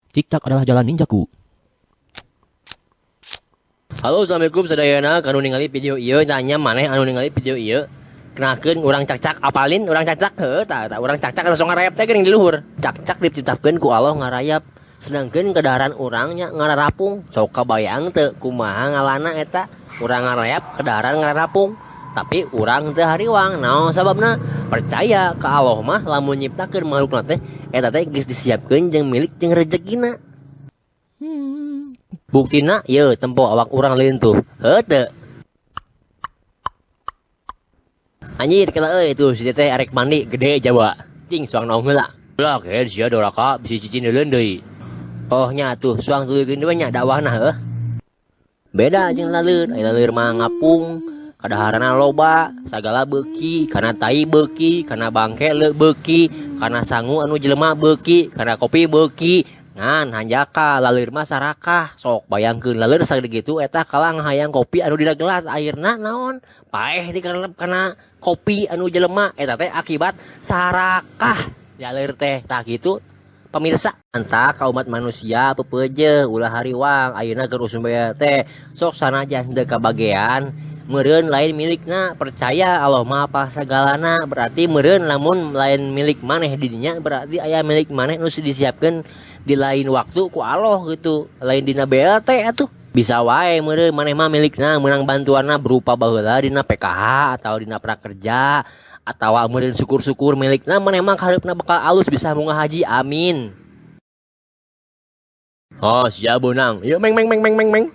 Cicak adalah jalan ninjaku. Halo, assalamualaikum sadayana kanu ningali video ieu. Tanya maneh anu ningali video ieu, kenakeun urang cakcak, apalin urang cakcak? Heuh, tah tah urang cakcak langsung ngarayap teh geuning di luhur. Cakcak diciptakeun ku Allah ngarayap, sedangkeun kadaharan urang nya ngararapung. Sok kabayang teu kumaha ngalana eta urang ngarayap, kadaharan ngararapung? Tapi urang teu hariwang. Naon sababna? Percaya ka Allah mah lamun nyiptakeun makhlukna teh, eta teh geus disiapkeun jeung milik jeung rejekina. Buktina ye, tempo awak urang lintuh, heuh teu? Anjir, kela euy, tuh si teteh arek mandi gede jawa. Cing suang naung heula. Lah ke sia doraka, bisi cicing deuleun deui. Oh nya tuh, suang tuluykeun deui nya dakwahna heuh. Beda jeung laleur, aya laleur mah ngapung, kadaharana loba, sagala beuki, kana tai beuki, kana bangke leu beuki, kana sangu anu jelema beuki, kana kopi beuki. Ngan hanjakal laleur mah sarakah. Sok bayangkeun laleur sagede kitu eta kalah ngahayang kopi anu dina gelas, akhirna naon? Paeh dikarelep kana kopi anu jelema. Eta teh akibat sarakah laleur teh. Tah kitu, pemirsa. Mantap ka umat manusia pepeje, ulah hariwang ayeuna keur usum teh. Sok sanajan teu kabagean, meureun lain milikna. Percaya Allah mah apa sagalana. Berarti meureun lamun lain milik maneh di dinya, berarti aya milik maneh nu disiapkeun di lain waktu ku Allah gitu, lain dina BLT atuh. Bisa wae meureun maneh mah milikna menang bantuanna berupa baheula dina PKH atau dina prakerja, atawa meureun syukur-syukur milikna maneh mah kahareupna bakal alus, bisa munggah haji, amin. Oh, siap benang. Ya, meng meng meng meng meng meng.